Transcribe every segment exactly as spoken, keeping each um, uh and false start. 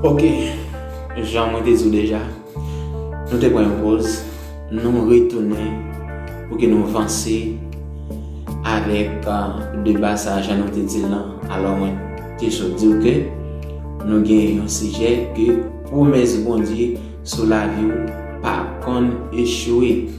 Ok, jan mwen te di w deja, nou te pran yon poz, nou retounen pou ke nou vanse avèk ah, deba sa a, jan nou te di l lan. Alò, mwen te sot di w ke nou gen yon sijè ke pwomès Bondye sou lavi w pa konn echwe.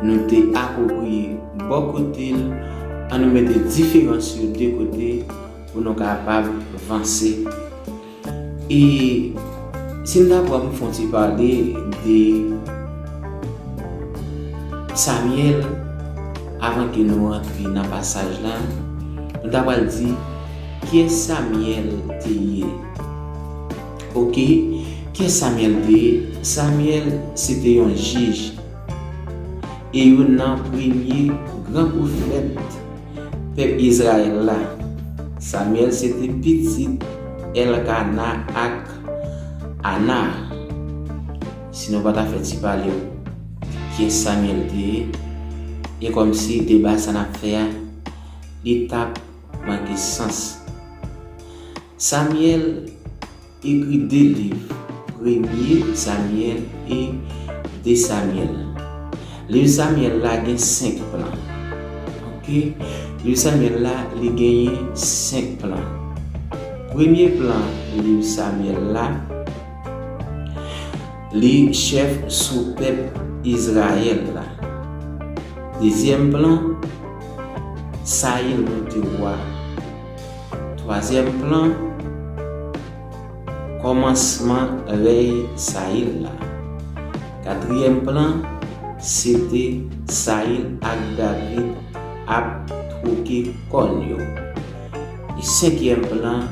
Nou te apwopriye bò kote l, ann nou mete diferans yo de kote pou nou kapab vanse. E si m ta pran pou fè yon ti pale de Samyèl, avan ke nou rantre nan pasaj la, nou ta pral di kiyès Samyèl te ye. Ok, kiyès Samyèl te ye? Samyèl se te yon jij e youn nan premye gran pwofèt pèp Izrayèl la. Samyèl se te pitit Èlkana ak Ana. Si nou pa ta fè ti pale w kiyès Samyèl te ye, e kòmsi deba sa n ap fè a, li t ap manke sans. Samyèl ekri de liv, Premye Samyèl e De Samyèl. Liv Samyèl la gen senk plan. Ok? Liv Samyèl la, li genyen senk plan. Premye plan liv Samyèl la, li chèf sou pèp Izrayèl la. Dezyèm plan, Sayil monte wa. Twazyèm plan, kòmansman rèy Sayil la. Katriyèm plan, se te Sayil ak David ap twoke kòn yo. E senkyèm plan,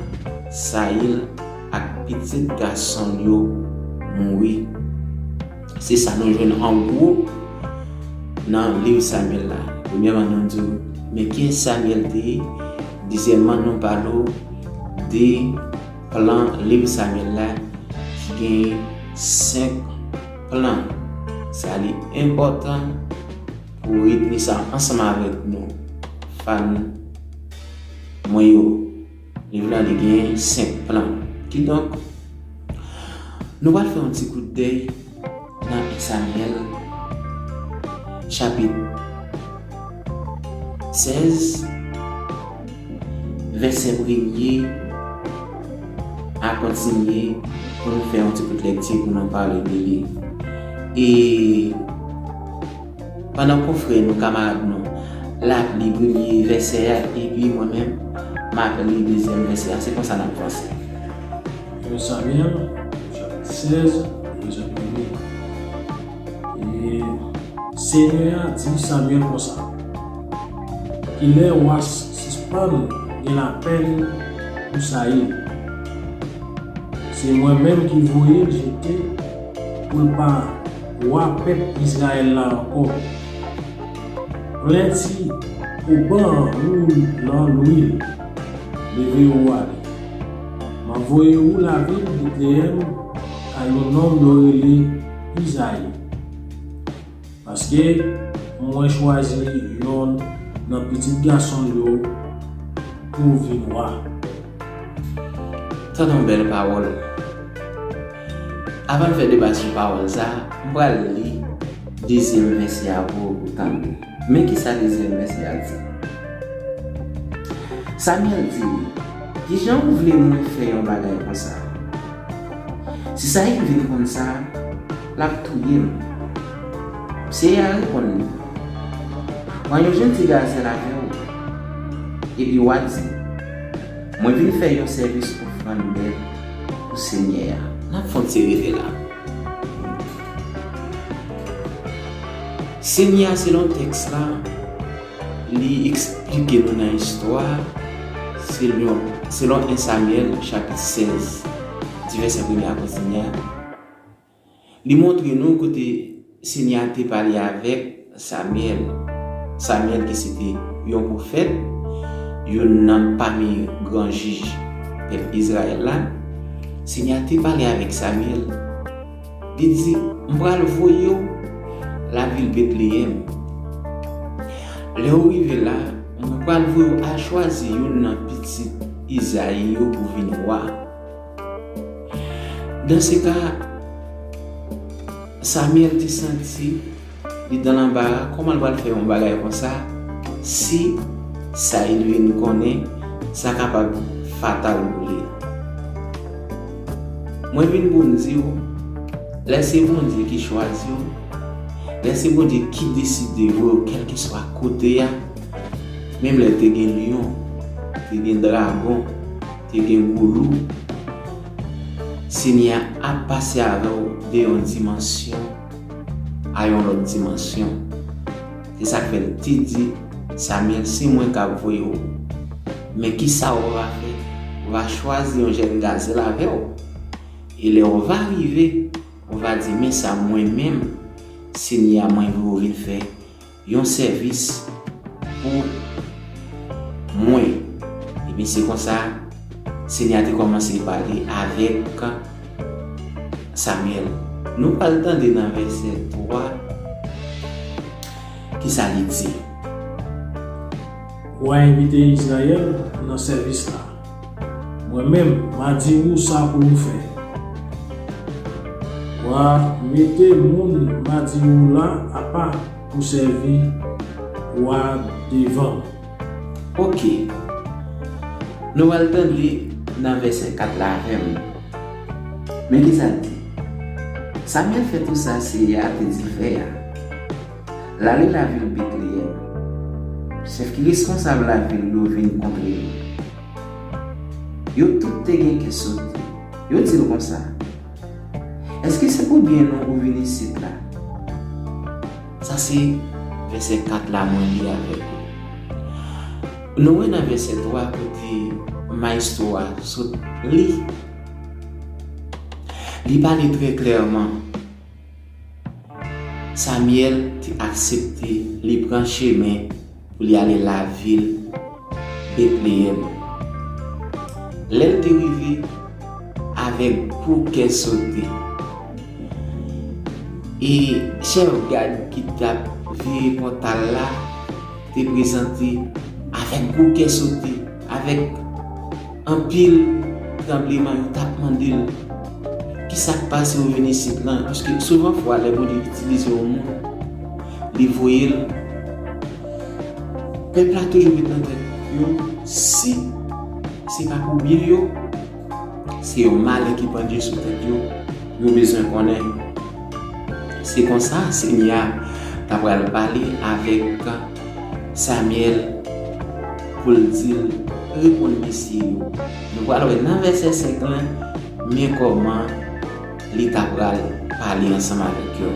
Sayil ak pitit gason l yo mouri. Se sa nou jwenn an gwo nan liv Samyèl la. Premyèman, nou di w, men kiyès Samyèl te ye? Dezyèmman, nou pale w de plan liv Samyèl la ki gen senk plan. Sa li enpòtan pou w retni sa ansanm avèk nou, fan mwen yo. Liv la, li gen senk plan. Kidonk, nou pral fè yon ti kout dèy nan en Samyèl, chapit sèz, vèsè premye a kontinye pou nou fè yon ti kout lekti pou nou pale de li. E pandan konfrè nou, kamarad nou, l ap li premye vèsè a, epi mwen menm, m ap li dezyèm vèsè a. Se konsa n ap vanse. En Samyèl, chapit sèz, vèsè premye. E Senyè a di Samyèl konsa, kilè w a sispann gen lapèn pou Sayil? Se mwen menm ki voye l jete pou l pa wa pèp Izrayèl la ankò. Plen ti oban an ou nan lwil, leve w ale. M ap voye ou lavil Betleyèm kay yon nonm yo rele Izayi, paske mwen chwazi yonn nan pitit gason l yo pou vin wa. Tande yon bèl pawòl. Avan n fè deba sou pawòl sa a, m pral li dezyèm vèsè a pou ou tande. Men ki sa dezyèm vèsè a di. Samyèl di li, kijan ou vle mwen fè yon bagay konsa? Si Sayil vin konn sa, l ap touye m. Senyè a reponn li, pran yon jèn ti gazèl avè w, epi w a di, mwen vin fè yon sèvis ofrann bèt pou Senyè a. N ap fè yon ti rete la. Senyè a, selon tèks la, li eksplike nou nan istwa, selon, selon en Samyèl, chapit sèz, di vèsè premye a kontinye a, li montre nou kote Senyè a te pale avèk Samyèl. Samyèl ki se te yon pwofèt, youn nan pami gran jij pèp Izrayèl la. Senyè a te pale avèk Samyèl. Li di, m pral voye w lavil Betleyèm. Lè w rive la, mwen pral voye w al chwazi youn nan pitit Izayi yo pou vin wa. Dans ce cas, Samuel te santi li dans l'embarras, kòman l pral fè yon bagay konsa si sa Edwin konnen, sa kapab fatal pou li. Mwen vin pou m di w, lè se Bondye ki chwazi w, lè se Bondye ki deside voye w kèlkeswa kote a, menm lè te gen lyon, te gen dragon, te gen gwo lou, Senyè a ap pase avè w de yon dimansyon a yon lòt dimansyon. Se sa k fè l te di Samyèl, se mwen k ap voye w. Men kisa w va fè? W va chwazi yon jèn gazèl avè w. E lè w va rive, w va di, men sa mwen menm, Senyè a mwen voye w vin fè yon sèvis pou mwen. Ebyen, se konsa, Senyè a te kòmanse pale avèk Samyèl. Nou pral tande nan vèsè twa, kisa li di. Wa a envite Izrayèl nan sèvis la. Mwen menm, m a di ou sa pou ou fè. W a mete moun m a di ou la apa pou sèvi wa devan. Oke. Nou pral tande nan vèsè kat la avè m. Men kisa l di? Samyèl fè tou sa Senyè a te di l fè a. L ale lavil Betleyèm. Chèf ki reskonsab lavil yo vin kontre yo. Yo tout te gen kè sote. Yo di l konsa, èske se pou byen nou ou vin isit la? Sa se vèsè kat la mwen li avèk ou. Nou wè nan vèsè twa kote mayestwo a sot li, li pale trè klèman. Samyèl te aksepte li pran chemen pou li ale lavil Betleyèm. Lè l te rive, avèk gwo kè sote, e chèf gad ki t ap veye pòtal la te prezante avèk gwo kè sote, avèk anpil tranbleman, yo t ap mande l, kisa k pase ou vin isit lan? Paske souvan fwa, lè Bondye itilize yon moun, li voye l, pèp la toujou met nan tèt yo, si se pa pou byen yo, se yon malè ki pandye sou tèt yo, yo bezwen konnen. Se konsa, Senyè a ta pral pale avèk Samyèl pou l di l, reponn mesye yo. Nou pral wè nan vèsè senk lan, men kòman li ta pral pale ansanm avèk yo.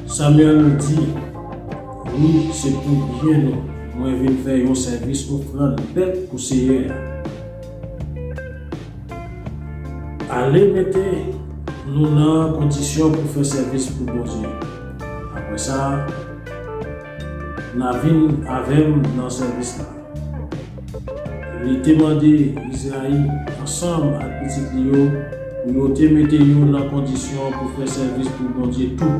Samyèl di, wi, se pou byen nou. Mwen vin fè yon sèvis ofrann bèt pou Senyè a. Ale mete nou nan kondisyon pou fè sèvis pou Bondye. Apre sa, n a vin avè m nan sèvis la. Li te mande Izayi ansanm ak pitit li yo pou yo te mete yo nan kondisyon pou fè sèvis pou Bondye tou.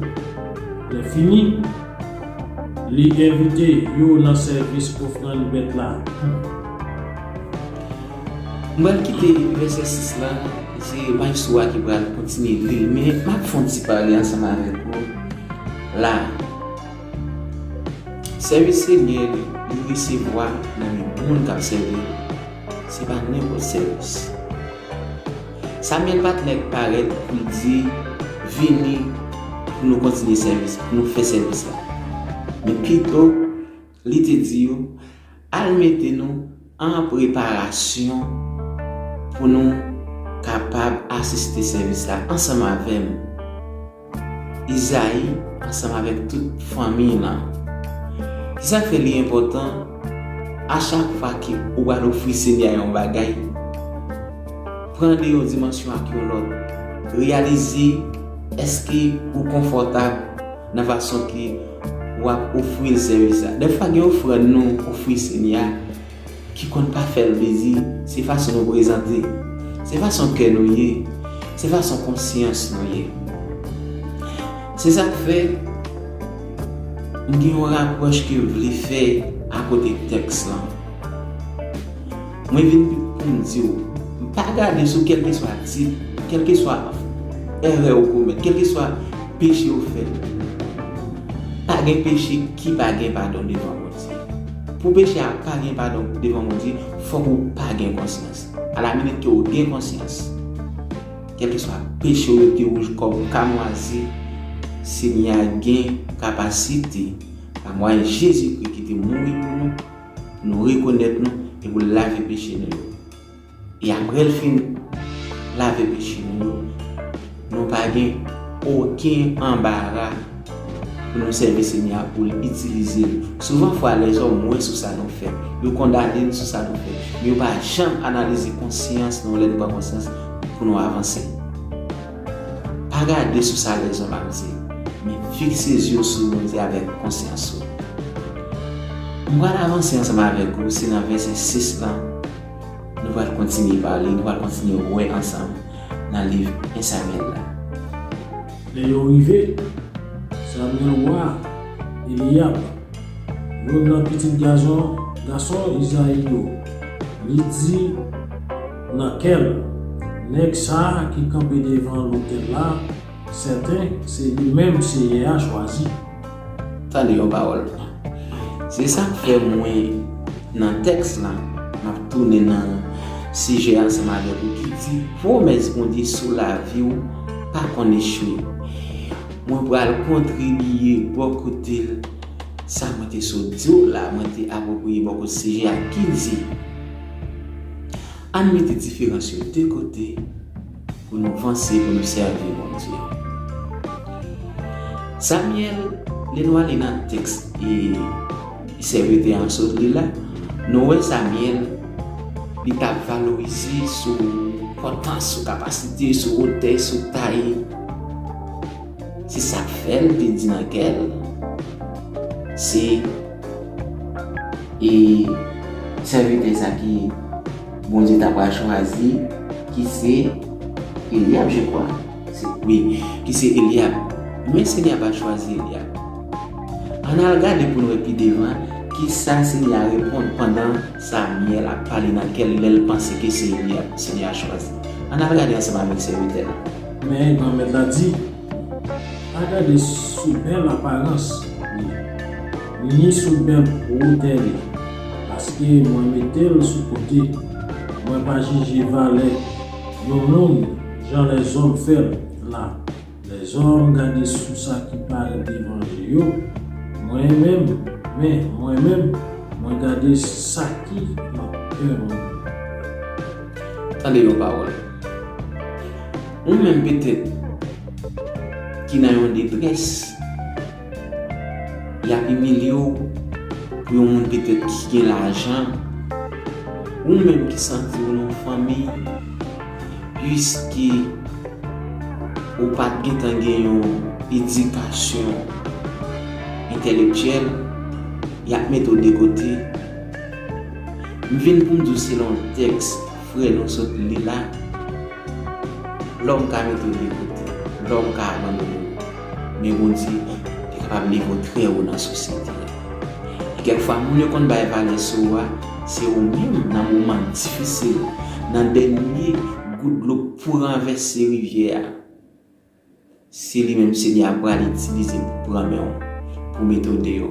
Lè fini, li envite yo nan sèvis ofrann bèt la. M pral kite vèsè sis la, se mayestwo a ki pral kontinye li l, men m ap fè yon ti pale ansanm avèk ou la. Sèvis Senyè li, li resevwa nan men moun k ap sèvi l. Se pa nenpòt sèvis. Samyèl pa t lè parèt pou l di, vini pou nou kontinye sèvis, pou nou fè sèvis la. Men pito, li te di yo, al mete nou an preparasyon pou nou kapab asiste sèvis la ansanm avè m. Izayi ansanm avèk tout fanmi l lan. Se sa k fè li enpòtan, a chak fwa ke ou pral ofri Senyè a yon bagay, pran de yon dimansyon ak yon lòt. Reyalize èske ou konfòtab nan fason ke w ap ofri l sèvis la. Dèfwa gen ofrann nou ofri Senyè a ki konn pa fè l plezi, se fason nou prezante, se fason kè nou ye, se fason konsyans nou ye. Se sa k fè m gen yon rapwòch ke m vle fè akote tèks lan. Mwen vin pou m di w, m Pa gade sou kèlkeswa tit, kèlkeswa erè ou komèt, kèlkeswa peche ou fè. Pa gen peche ki pa gen padon devan Bondye. Pou peche a pa gen padon devan Bondye, fòk ou pa gen konsyans. Alaminit ke ou gen konsyans, kèlkeswa peche ou yo te wouj kòm kamwazi, Senyè a gen kapasite, pa mwayen Jezikri ki te mouri pou nou, pou nou rekonèt nou e pou l lave peche nou yo. E apre l fin lave peche nou yo, nou pa gen okenn anbara pou nou sèvi Senyè a, pou l itilize l. Souvan fwa, lèzòm wè sou sa nou fè. Yo kondane n sou sa nou fè. Men yo pa janm analize konsyans nou lè nou pran konsyans pou nou avanse. Pa gade sou sa lèzòm ap di, men fikse zye w sou Bondye avèk konsyans ou. M pral avanse ansanm avèk ou, se nan vèsè sis lan, nou pral kontinye pale, nou pral kontinye wè ansanm nan liv en Samyèl la. Lè yo rive, Samyèl wa Eliyab, youn nan pitit gason, gason Izayi yo, li di nan kè l, nèg sa a ki kanpe devan lotèl la, sèten se li menm Senyè a chwazi. Tande yon pawòl. Se sa k fè mwen, nan tèks la, m ap tounen nan sijè ansanm avèk ou ki di, pwomès Bondye sou lavi w pa konn echwe. Mwen pral kontribye bò kote l. Sa mwen te sot di w la, mwen te apwopriye bò kote sijè a ki di, ann mete diferans yo de kote pou nou vanse, pou nou sèvi Bondye. Samyèl, lè nou ale nan tèks e sèvitè an sot li la, nou wè Samyèl, li t ap valorize sou enpòtans, sou kapasite, sou wotè, sou tay. Se sa k fè l te di nan kè l, se, e, sèvitè sa ki Bondye ta pral chwazi, ki se Elyab, je kwa. Se, wi, ki se Elyab. Men Senyè a pa chwazi Elyab. Ann al gade pou n wè pi devan ki sa Senyè a reponn pandan Samyèl ap pale nan kè l lè l panse ke se Elyab Senyè a chwazi. Ann al gade ansanm avèk sèvitè la. Men Granmèt la di, pa gade sou bèl aparans li, ni sou bèl wotè li, paske mwen mete l sou kote. Mwen pa jije valè yon moun jan lèzòm fè l la. Lèzòm gade sou sa ki parèt devan je yo, mwen menm, men mwen menm, mwen gade sa ki nan kè mwen. Tande yon pawòl. Ou menm petèt ki nan yon detrès, y ap imilye w pou yon moun petèt ki gen lajan, ou menm ki santi w nan yon fanmi, piske ou pa t gentan gen yon edikasyon entèlektyèl, y ap mete w de kote. M vin pou m di w selon tèks frè nou sot li la, lòm ka mete w de kote, lòm ka abandone w. Men Bondye te kapab leve w trè wo nan sosyete a. E kèk fwa, moun yo konn bay valè sou ou a, se ou menm nan moman difisil, nan dènye gout dlo pou ranvèse rivyè a. Se li menm Senyè a pral itilize pou pran men w, pou mete w deyò.